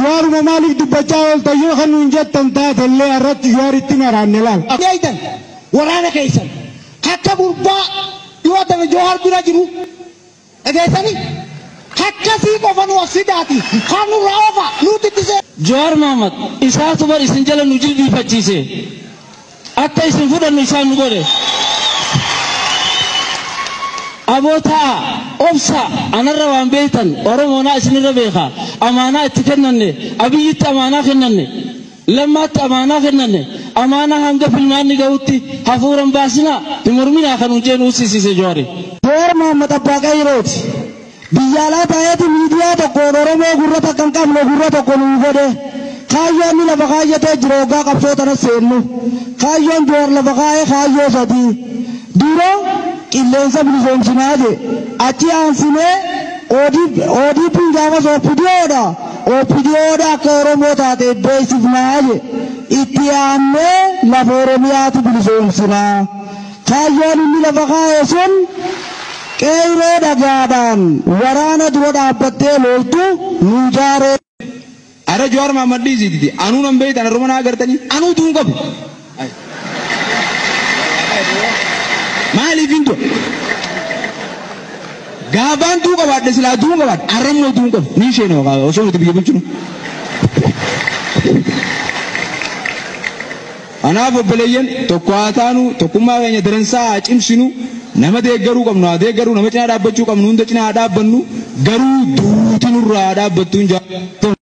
Jawaaruma maaliif dubbachaa ooltan yoo kan nuun jettan taate illee irratti Jawaaritti maraanne laal. Eeydan waraana keessan akka gurbaa yoo tana Jawaar bira jiru dhageessanii akkasii qofa nu asidaati kan nurraa oofa nuti ittisee. Jawaar Mohaammed isaatu bar isin jala nu jilbiifachiise, akka isin fudhannu isaan nu godhe. Aboo ta'a, obsa, anarra waan beektan Oromoonaa isinirra beeka. Amaanaa itti kennanne, Abiyyitti amaanaa kennanne, Lammaatti amaanaa kennanne, amaanaa hanga filmaanni gahutti hafuuran baasinaa hin morminaa kan nuun jeenu ussisiise Jawaari. Jawaar Mohaammed abbaa qayyirooti. Biyya alaa taa'eeti miidiyaa tokkoon Oromoo gurra takka hin qabne gurra tokko nuu godhe. Kaayyoon inni lafa kaayyatee jira hoggaa qabsoo tana seennu. Kaayyoon Jawaar lafa kaayee kaayyoo sadii. Dura qilleensa bilisoomsinaa je. Achi aansinee ODP'n gaafas OPDOdha. OPDOdha akka Oromoo taate beeksifnaa je. Itti aannee lafa Oromiyaatu bilisoomsinaa. Kaayyoon inni lafa kaaye sun qeyroo dhagaadhaan waraana dura dhaabbattee loltu nu ijaaree. Ara Jawaar Mohaammed dhiisiiti. Anuu nan beektan arruma naa agartanii anuu duun qabu. Maaliif hin du'a? Gaafaan duu qabaadhe silaa duun qabaadhe arrammoo duun qabu. Ni isheen osoo nuti biyya bulchinu. Kanaaf obboleeyyan tokko haa taanu, tokkummaa keenya daransaa haa cimsinu, nama deeggaruu qabnu haa deeggaruu, nama cinaa dhaabbachuu qabnu hunda cinaa haa dhaabbannu, garuu duuti nurraa haa dhaabbattu hin jaa.